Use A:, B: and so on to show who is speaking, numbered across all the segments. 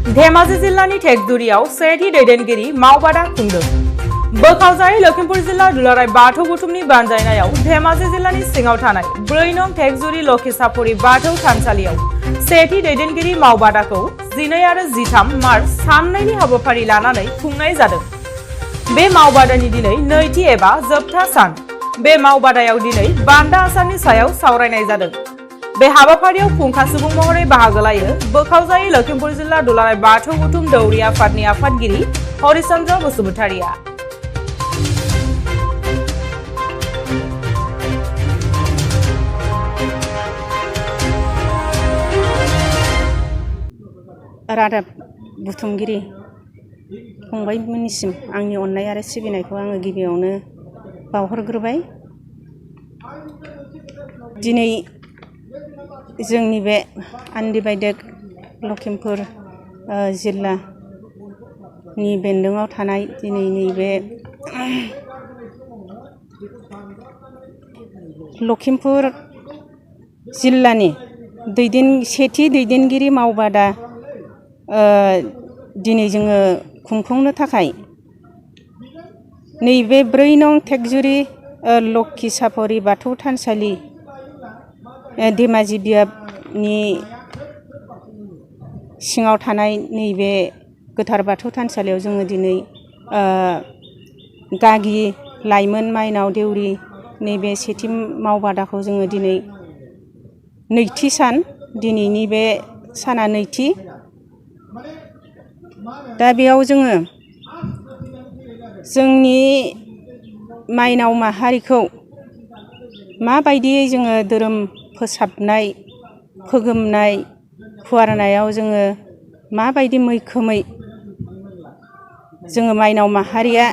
A: धेमाजि जिल्लानि टेकजुरियाव सेथि दैदेनगिरि मावबादा खुंदों। बोखावजायै लखिमपुर जिल्ला दुलाराय बाथौ गौथुमनि बानजायनायाव धेमाजि जिल्लानि सिङाव थानाय 4 नं टेकजुरि लखिसापुरि बाथौ थानसालियाव सेथि दैदेनगिरि मावबादाखौ 12 आरो 13 मार्च साननैनि हाबाफारि लानानै खुंनाय जादों। बे मावबादानि दिनै नैथि एबा जोबथा सान। बे मावबादायाव दिनै बान्दा आसारनि सायाव सावरायनाय जादों। बे हाबाफारियाव फुंखा सुबुं महरै बाहागो लायो बोखावजायै लखिमपुर जिल्ला दुलाराय बाथौ गौथुम दौरि आफादनि आफादगिरि हरिचन्द्र बसुमतारिया।
B: रादाब बुथुमगिरि फंबायमोननिसिम आंनि अननाय आरो सिबिनायखौ आङो गिबियावनो बावहरग्रोबाय। दिनै जोंनि बे आनडिभाइडेड लखिमपुर जिल्लानि बेन्दोङाव थानाय दिनै नैबे लखिमपुर जिल्लानि सेथि दैदेनगिरि मावबादा दिनै जोङो खुंफुंनो थाखाय नैबे 4 नं टेकजुरि लखिसापुरि बाथौ थानसालि धेमाजि बियाबनि सिङाव थानाय नैबे गोथार बाथौ थानसालियाव जोङो दिनै गागि लाइमोन माइनाव देउरि नैबे सेथि मावबादाखौ जोङो दिनै नैथि सान, दिनैनि बे साना नैथि। दा बेयाव जोङो जोंनि माइनाव माहारिखौ माबायदियै जोङो धोरोम फोसाबनाय फोगोमनाय फुवारनायाव जोङो माबायदि मैखोमै जोङो माइनाव माहारिया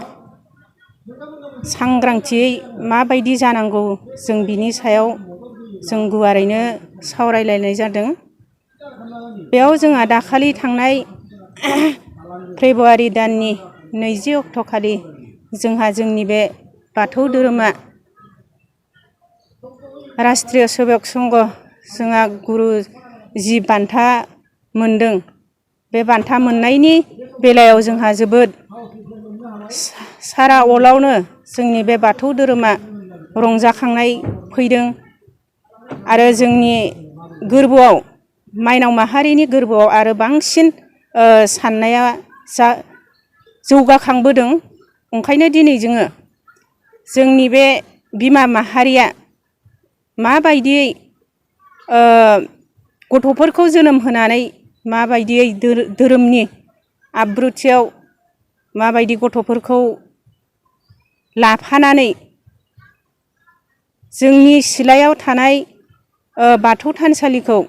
B: सांग्रांथियै माबायदि जानांगौ जों बिनि सायाव जों गुवारैनो सावरायलायनाय जादों। बेयाव जोंहा दाखालि थांनाय फेब्रुवारि दाननि 20 अक्ट'खालि जोंहा जोंनि बे बाथौ धोरोमा राष्ट्रीय सेवक संघ जोंहा गुरु जि बान्था मोनदों। बे बान्था मोननायनि बेलायाव जोंहा जोबोद सारा अलावनो जोंनि बे बाथौ धोरोमा रंजाखांनाय फैदों आरो जोंनि गोरबोआव माइनाव माहारिनि गोरबोआव आरो बांसिन साननाया जौगाखांबोदों। ओंखायनो दिनै जोङो जोंनि बे बिमा माहारिया माबायदियै गथ'फोरखौ जोनोम होनानै माबायदियै धोरोमनि आब्रुथियाव माबायदि गथ'फोरखौ लाफानानै जोंनि सिलायाव थानाय बाथौ थानसालिखौ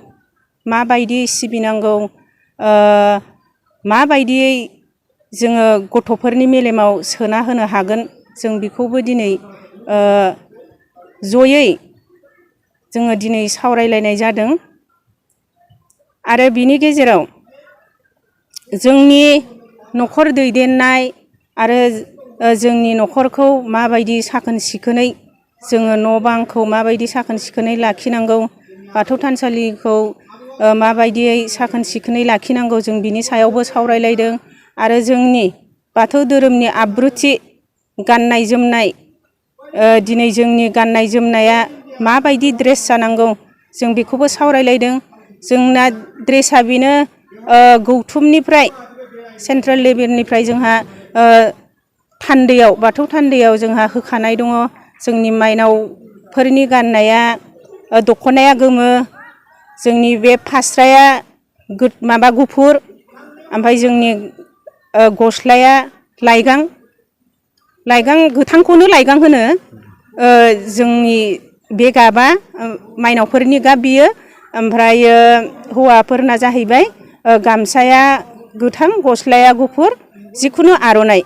B: माबायदि सिबिनांगौ, माबायदियै जोङो गथ'फोरनि मेलेमाव सोना होनो हागोन, जों बेखौबो दिनै जयै जोङो दिनै सावरायलायनाय जादों। आरो बिनि गेजेराव जोंनि न'खर दैदेननाय आरो जोंनि न'खरखौ माबायदि साखोन सिखोनै जोङो न' बांखौ माबायदि साखोन सिखोनै लाखिनांगौ, बाथौ थानसालिखौ माबायदियै साखोन सिखोनै लाखिनांगौ जों बिनि सायावबो सावरायलायदों। आरो जोंनि बाथौ धोरोमनि आब्रुथि गाननाय जोमनाय, दिनै जोंनि गाननाय जोमनाया माबायदि ड्रेस जानांगौ जों बेखौबो सावरायलायदों। जोंना ड्रेसा बेनो गौथुमनिफ्राय सेन्ट्रेल लेभेलनिफ्राय जोंहा थान्दैयाव बाथौ थान्दैयाव जोंहा होखानाय दङ। जोंनि माइनावफोरनि गाननाया दख'नाया गोमो, जोंनि बे फास्राया गुफुर, ओमफ्राय जोंनि गस्लाया लाइगां गोथांखौनो लाइगां होनो। जोंनि बे गाबा माइनावफोरनि गाब बियो। ओमफ्रायो हौवाफोरना जाहैबाय गामसाया गोथां, गस्लाया गुफुर, जिखुनु आर'नाइ।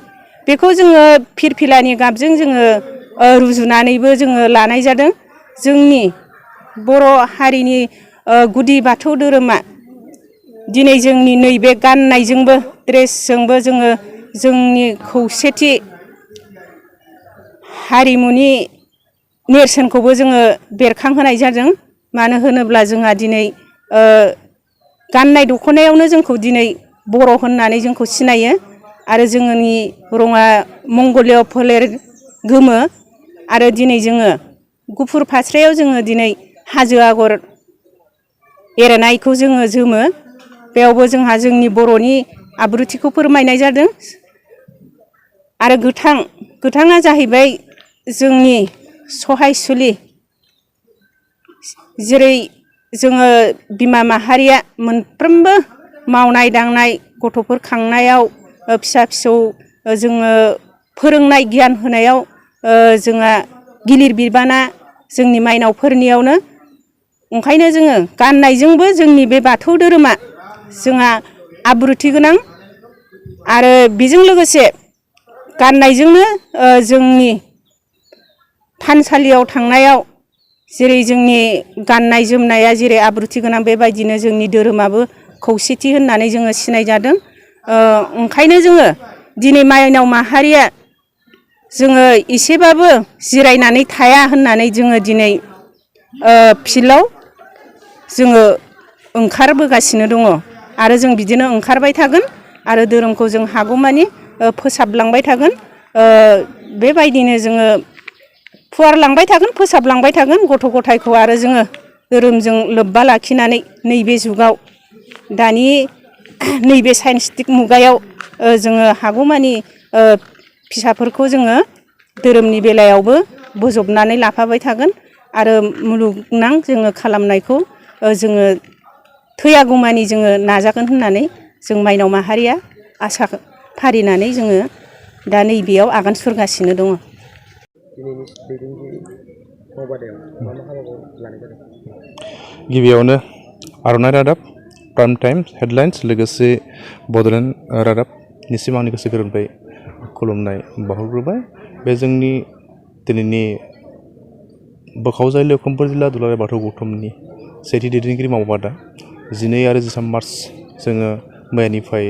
B: बेखौ जोङो फिरफिलानि गाबजों जोङो रुजुनानैबो जोङो लानाय जादों। जोंनि बर' हारिनि गुदि बाथौ धोरोमा दिनै जोंनि नैबे गाननायजोंबो ड्रेसजोंबो जोङो जोंनि खौसेथि हारिमुनि नेरसोनखौबो जोङो बेरखांहोनाय जादों। मानो होनोब्ला जोंहा दिनै गाननाय दख'नायावनो जोंखौ दिनै बर' होननानै जोंखौ सिनायो आरो जोंनि रङा मंगलिय फोलेर गोमो आरो दिनै जोङो गुफुर फास्रायाव जोङो दिनै हाजो आगर एरनायखौ जोङो जोमो बेयावबो जोंहा जोंनि बर'नि आब्रुथिखौ फोरमायनाय जादों आरो गोथाङा जाहैबाय जोंनि सहायसुलि जेरै जोङो बिमा माहारिया मोनफ्रोमबो मावनाय दांनाय गथ'फोर खांनायाव फिसा फिसौ जोङो फोरोंनाय गियान होनायाव जोंहा गिलिर बिबाना जोंनि माइनावफोरनियावनो ओंखायनो जोङो गाननायजोंबो जोंनि बे बाथौ धोरोमा जोंहा आब्रुथि गोनां आरो बेजों लोगोसे गाननायजोंनो जोंनि थानसालियाव थांनायाव जेरै जोंनि गाननाय जोमनाया जेरै आब्रुथि गोनां बेबायदिनो जोंनि धोरोमाबो खौसेथि होननानै जोङो सिनाय जादों ओंखायनो जोङो दिनै माइनाव माहारिया जोङो एसेबाबो जिरायनानै थाया होननानै जोङो दिनै फिल्डआव जोङो ओंखारबोगासिनो दङ आरो जों बिदिनो ओंखारबाय थागोन आरो धोरोमखौ जों हागौमानि फोसाबलांबाय थागोन बेबायदिनो जोङो फुवारलांबाय थागोन फोसाबलांबाय थागोन गथ' गथायखौ आरो जोङो धोरोमजों लोब्बा लाखिनानै नैबे जुगाव दानि नैबे साइन्टिफिक मुगायाव जोङो हागौमानि फिसाफोरखौ जोङो धोरोमनि बेलायावबो बोजबनानै लाफाबाय थागोन आरो मुलुगनां जोङो खालामनायखौ जोङो थैयागौमानि जोङो नाजागोन होननानै जों माइनाव माहारिया आसा फारिनानै जोङो दा नैबेयाव आगान सुरगासिनो दङ।
C: गिबियावनो आर'नाइ रादाब प्राइम टाइम हेडलाइन्स लोगोसे बड'लेण्ड रादाबनिसिम आंनि गोसो गोरबोनिफ्राय खुलुमनाय बावहरग्रोबाय बे जोंनि दिनैनि बोखावजाय लखिमपुर जिल्ला दुलाराय बाथौ गौथुमनि सेथि दैदेनगिरि मावबादा 12 आरो 13 मार्च जोङो मैयानिफ्राय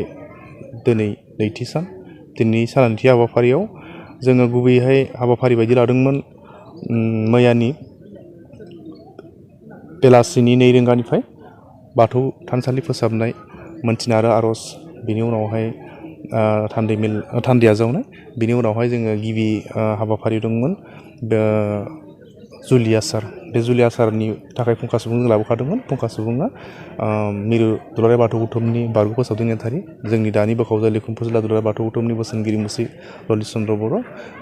C: दिनै नैथि सान दिनैनि सानथि हाबाफारियाव जोङो गुबैयै हाबाफारि बायदि लादोंमोन मैयानि बेलासिनि 2 रिंगानिफ्राय बाथौ थानसालि फोसाबनाय मोनथिनाय आरो आर'ज बिनि उनावहाय थान्दै आजावनाय बिनि उनावहाय जोङो गिबि हाबाफारि दंमोन जुलि आसार बे जुलि आसारनि थाखाय फुंखा सुबुं जों लाबोखादोंमोन फुंखा सुबुङा मिरु दुलाराय बाथौ गौथुमनि बारग' फोसावदों नेथारि जोंनि दानि बोखावजाय लखिमपुर जिल्ला दुलाराय बाथौ गौथुमनि बोसोनगिरि मुस्रि ललित चन्द्र बर'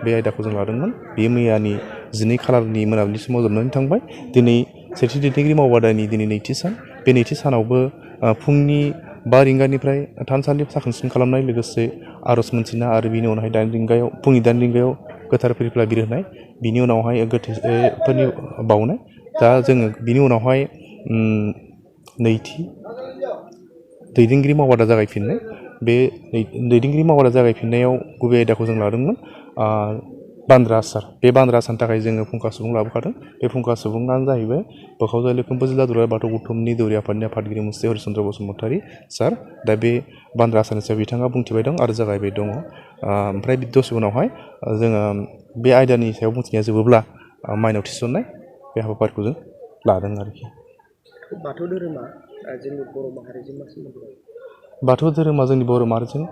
C: बे आयदाखौ जों लादोंमोन बेयो मैयानि 12 खालारनि मोनाबिलि समाव जोबनानै थांबाय दिनै सेथि दैदेनगिरि मावबादानि दिनै नैथि सान बे नैथि सानावबो फुंनि 5 रिंगानिफ्राय थानसालि साखोन सिखोन खालामनाय लोगोसे आर'ज मोनथिना आरो बिनि उनावहाय फुंनि 8 रिंगायाव गोथार फिरफिला बिर होनाय बिनि उनावहाय गोथैफोरनि बावनाय दा जोङो बिनि उनावहाय नैथि दैदेनगिरि मावबादा जागायफिननाय बे दैदेनगिरि मावबादा जागायफिननायाव गुबै आयदाखौ जों लादोंमोन बान्द्रा आसार बे बान्द्रा आसारनि थाखाय जोङो फुंखा सुबुं लाबोखादों बे फुंखा सुबुङानो जाहैबाय बोखावजाय लखिमपुर जिल्ला दुलाराय बाथौ गौथुमनि दौरि आफादनि आफादगिरि मुस्रि हरिचन्द्र बसुमतारी सार दा बे बान्द्रा आसारनि सायाव बिथाङा बुंथिबाय दं आरो जागायबाय दङ ओमफ्राय दसे उनावहाय जोङो बे आयदानि सायाव बुंथिनाया जोबोब्ला माइनाव थिसननाय बे हाबाफारिखौ जों लादों आरोखि
D: बाथौ धोरोमा जोंनि बर' माहारिजों मा सोमोन्दो दं?
C: बाथौ धोरोमा जोंनि बर' माहारिजों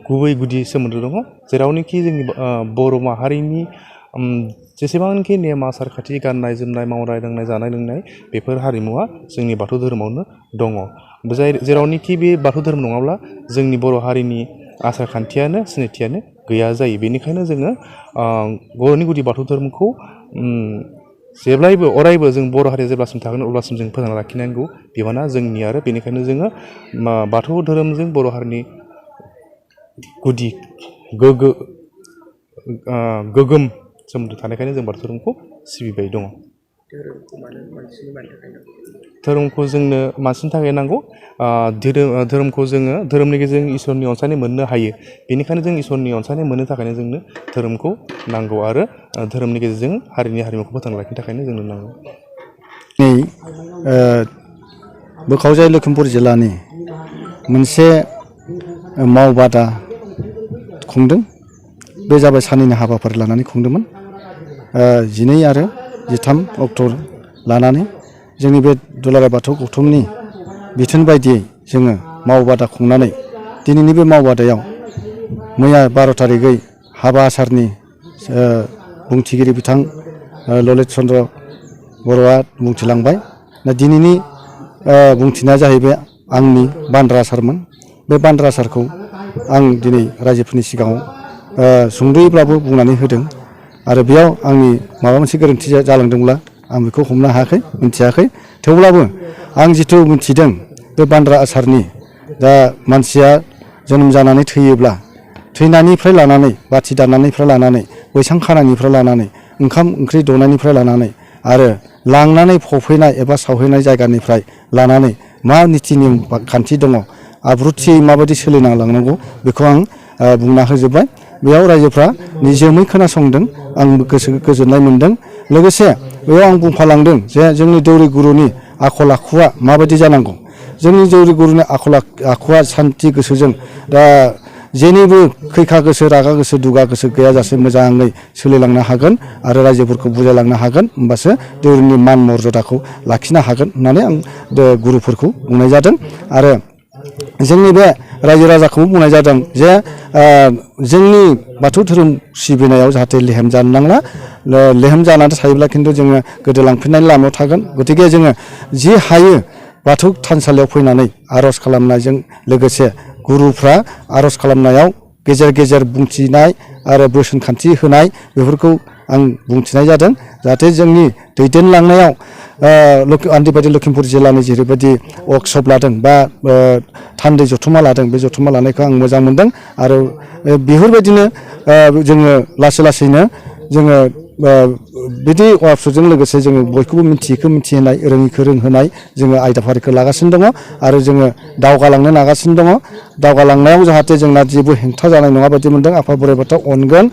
C: गुबै गुदि सोमोन्दो दङ जेरावनोखि जोंनि बर' माहारिनि जेसेबांखि नेम आसार खान्थि गाननाय जोमनाय मावनाय दांनाय जानाय लोंनाय बेफोर हारिमुवा जोंनि बाथौ धोरोमावनो दङ जेरावनोखि बे बाथौ धोरोम नङाब्ला जोंनि बर' हारिनि आसार खान्थियानो सिनायथियानो गैया जायो बेनिखायनो जोङो बर'नि गुदि बाथौ धोरोमखौ जेब्लायबो अरायबो जों बर' हारिया जेब्लासिम थागोन अब्लासिम जों फोथांना लाखिनांगौ बिबाना जोंनि आरो बेनिखायनो जोङो बाथौ धोरोमजों बर' हारिनि गुदि गोगोम सोमोन्दो थानायखायनो जों बाथौ धोरोमखौ सिबिबाय दङ धोरोमखौ जोंनो मानसिनि थाखाय नांगौ धोरोमखौ जोङो धोरोमनि गेजेरजों इसोरनि अनसायनाय मोननो हायो बेनिखायनो जों इसोरनि अनसायनाय मोननो थाखायनो जोंनो धोरोमखौ नांगौ आरो धोरोमनि गेजेरजों हारिनि हारिमुखौ फोथांना लाखिनो थाखायनो जोंनो नांगौ
E: बोखावजाय लखिमपुर जिल्लानि मोनसे मावबादा खुंदों बे जाबाय साननैनि हाबाफारि लानानै खुंदोंमोन 12 आरो 13 अक्ट' लानानै जोंनि बे दुलाराय बाथौ गौथुमनि बिथोन बायदियै जोङो मावबादा खुंनानै दिनैनि बे मावबादायाव मैया 12 थारिखै हाबा आसारनि बुंथिगिरि बिथां ललित चन्द्र बर'आ बुंथिलांबाय। दा दिनैनि बुंथिनाया जाहैबाय आंनि बान्द्रा आसारमोन। बे बान्द्रा आसारखौ आं दिनै रायजोफोरनि सिगाङाव सुंद'यैब्लाबो बुंनानै होदों आरो बेयाव आंनि माबा मोनसे गोरोन्थि जालांदोंब्ला आं बेखौ हमनो हायाखै, मिथियाखै। थेवब्लाबो आं जिथु मिथिदों बे बान्द्रा आसारनि दा मानसिया जोनोम जानानै थैयोब्ला थैनायनिफ्राय लानानै बाथि दाननायनिफ्राय लानानै बैसां खानायनिफ्राय लानानै ओंखाम ओंख्रि दौनायनिफ्राय लानानै आरो लांनानै फबहैनाय एबा सावहैनाय जायगानिफ्राय लानानै मा निति नियम खान्थि दङ, आब्रुथियै माबायदि सोलिना लांनांगौ बेखौ आं बुंना होजोब्बाय। बेयाव रायजोफ्रा निजोमै खोनासंदों, आंबो गोजोननाय मोन्दों। लोगोसे बेयाव आं बुंफालांदों जे जोंनि दौरि गुरुनि आखल आखुआ माबायदि जानांगौ। जोंनि दौरि गुरुनि आखल आखुआ सान्थि गोसोजों दा जेनिबो खैखा गोसो, रागा गोसो, दुगा गोसो गैयाजासे मोजाङै सोलिलांनो हागोन आरो रायजोफोरखौ बुजायलांनो हागोन। होमबासो दौरिनि मान मर्यादाखौ लाखिनो हागोन होननानै आं गुरुफोरखौ बुंनाय जादों। आरो जोंनि बे रायजो राजाखौबो बुंनाय जादों जे जोंनि बाथौ धोरोम सिबिनायाव जाहाथे लेहेम जानो नांला। लेहेम जानानै थायोब्ला खिन्थु जोङो गोदोलांफिननायनि लामायाव थागोन। गतिके जोङो जि हायो बाथौ थानसालियाव फैनानै आर'ज खालामनायजों लोगोसे गुरुफ्रा आर'ज खालामनायाव गेजेर गेजेर बुंथिनाय आरो बोसोनखान्थि होनाय बेफोरखौ आं बुंथिनाय जादों। जाहाथे जोंनि दैदेनलांनायाव आन्दिबादि लखिमपुर जिल्लानि जेरैबायदि वर्कशप लादों बा थान्दै जथुमा लादों, बे जथुमा लानायखौ आं मोजां मोनदों। आरो बेफोरबायदिनो जोङो लासै लासैनो जोङो बिदि वार्कशपजों लोगोसे जोङो बयखौबो मिथियैखौ मिथिहोनाय, रोङैखौ रोंहोनाय जोङो आयदाफारिखौ लागासिनो दङ आरो जोङो दावगालांनो नागासिनो दङ। दावगालांनायाव जाहाथे जोंना जेबो हेंथा जानाय नङा बायदि मोनदों। आफा बोराइ बाथौआ अनगोन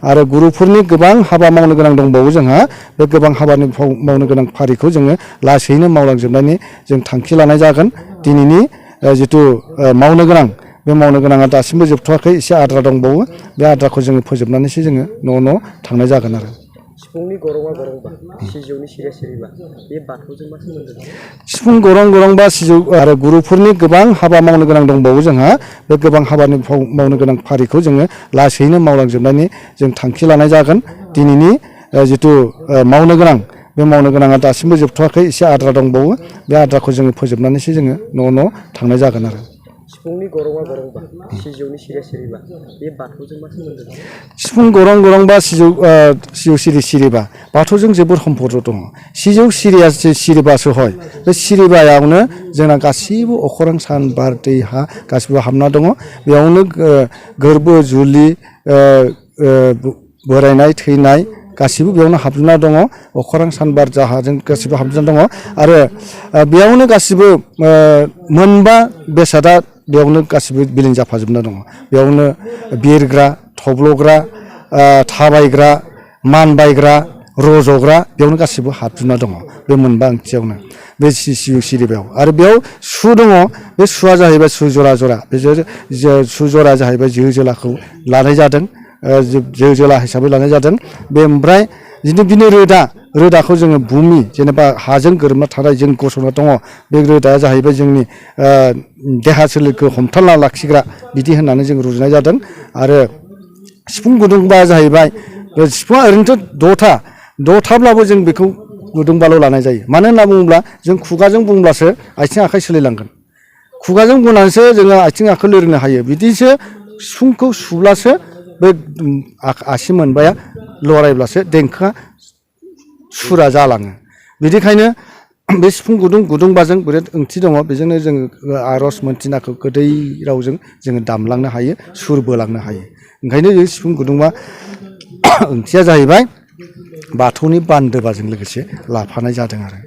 E: आरो गुरुफोरनि गोबां हाबा मावनो गोनां दंबावो जोंहा। बे गोबां हाबानि मावनो गोनां फारिखौ जोङो लासैनो मावलांजोबनायनि जों थांखि लानाय जागोन। दिनैनि जिथु मावनो गोनां, बे मावनो गोनाङा दासिमबो जोबथ'वाखै, एसे आद्रा दंबावो। बे आद्राखौ जोङो फोजोबनानैसो जोङो न' थांनाय जागोन आरो।
D: सिफुंनि गरङा गरंबा, सिजौनि सिरिया सिरिबा, बे बाथौजों मा सोमोन्दो दं?
E: सिफुं गरं गरंबा सिजौ आरो गुरुफोरनि गोबां हाबा मावनो गोनां दंबावो जोंहा। बे गोबां हाबानि मावनो गोनां फारिखौ जोङो लासैनो मावलांजोबनायनि जों थांखि लानाय जागोन। दिनैनि जिथु मावनो गोनां, बे मावनो गोनाङा दासिमबो जोबथ'वाखै, एसे आद्रा दंबावो। बे आद्राखौ जोङो फोजोबनानैसो जोङो न' थांनाय जागोन आरो।
D: सिफुंनि गरङा गरंबा, सिजौनि सिरिया सिरिबा, बे बाथौजों मा सोमोन्दो दं?
E: सिफुं गरं गरंबा सिजौ सिरि सिरिबा बाथौजों जोबोद सम्पद दङ। सिजौ सिरिया सिरिबासो हय, बे सिरिबायावनो जोंना गासैबो अखोरां सान बार दै हा गासिबो हाबना दङ। बेयावनो गोरबो जुलि बोरायनाय थैनाय गासिबो बेयावनो हाबजोबना दङ। अखोरां सान बार जाहाजों गासिबो हाबजोबना दङ आरो बेयावनो गासिबो मोनबा बेसादा बेयावनो गासिबो बिलिं जाफाजोबना दङ। बेयावनो बिरग्रा, थब्लग्रा, थाबायग्रा, मानबायग्रा, रज'ग्रा बेयावनो गासिबो हाबजोबना दङ। बे मोनबा ओंथियावनो बे सिजौ सिरिबायाव। आरो बेयाव सु दङ। बे सुआ जाहैबाय सु जरा जरा। बे सु जरा जाहैबाय जो जोलाखौ लानाय जादों, जो जोला हिसाबै लानाय जादों। बे ओमफ्राय जिथु बिनि रोदाखौ जोङो भुमि जेनेबा हाजों गोरोबना थानाय जों गसंना दङ। बे रोदाया जाहैबाय जोंनि देहा सोलेरखौ हमथाना लाखिग्रा बिदि होननानै जों रुजुनाय जादों। आरो सिफुं गुदुंबा जाहैबाय, सिफुङा ओरैनोथ' द'थाब्लाबो जों बेखौ गुदुंबाल' लानाय जायो। मानो होनना बुङोब्ला जों खुगाजों बुंब्लासो आथिं आखाइ सोलिलांगोन। खुगाजों बुंनानैसो जोङो आथिं आखाइ लोरिनो हायो। बिदिसो सिफुंखौ सुब्लासो बे आसि मोनबाया लरायब्लासो देंखोआ सुरा जालाङो। बिदिखायनो बे सिफुं गुदुंबाजों बिराद ओंथि दङ। बेजोंनो जोङो आर'ज मोनथिनाखौ गोदै रावजों जोङो दामलांनो हायो, सुर बोलांनो हायो। ओंखायनो बे सिफुं गुदुंबा ओंथिया जाहैबाय बाथौनि बान्दोबाजों लोगोसे लाफानाय जादों आरो।